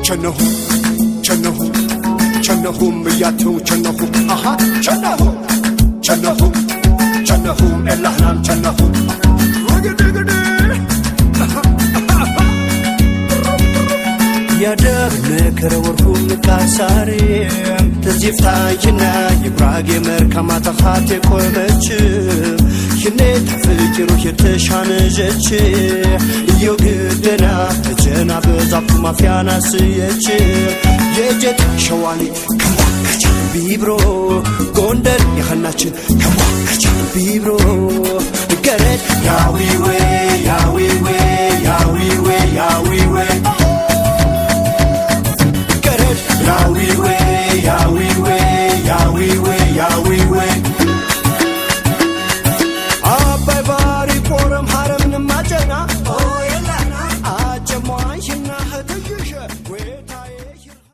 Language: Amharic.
ቸነሁ ቸነሁ ቸነሁም እያትው ቸነሁ አሃ ቸነሁ ቸነሁ ቸነሁም ኤላህናም ቸነሁ ወግድግድ ያደግነ ከረወርኩም ቃሳሪ ተዚፍታይና የጉራጌ መርካማ ተኻት የቆመች ይኔ ተፍቂሩ የተሻነጀች እዮ ግደና ተጀና በዛፉ ማፊያና ስየች የጀት ሸዋሊ ከዋከች ቢብሮ ጎንደር የኸናችን ከዋከች ቢብሮ ገረድ ያዊዌ ያዊዌ ያዊዌ ያዊዌ ገረድ ያዊዌ።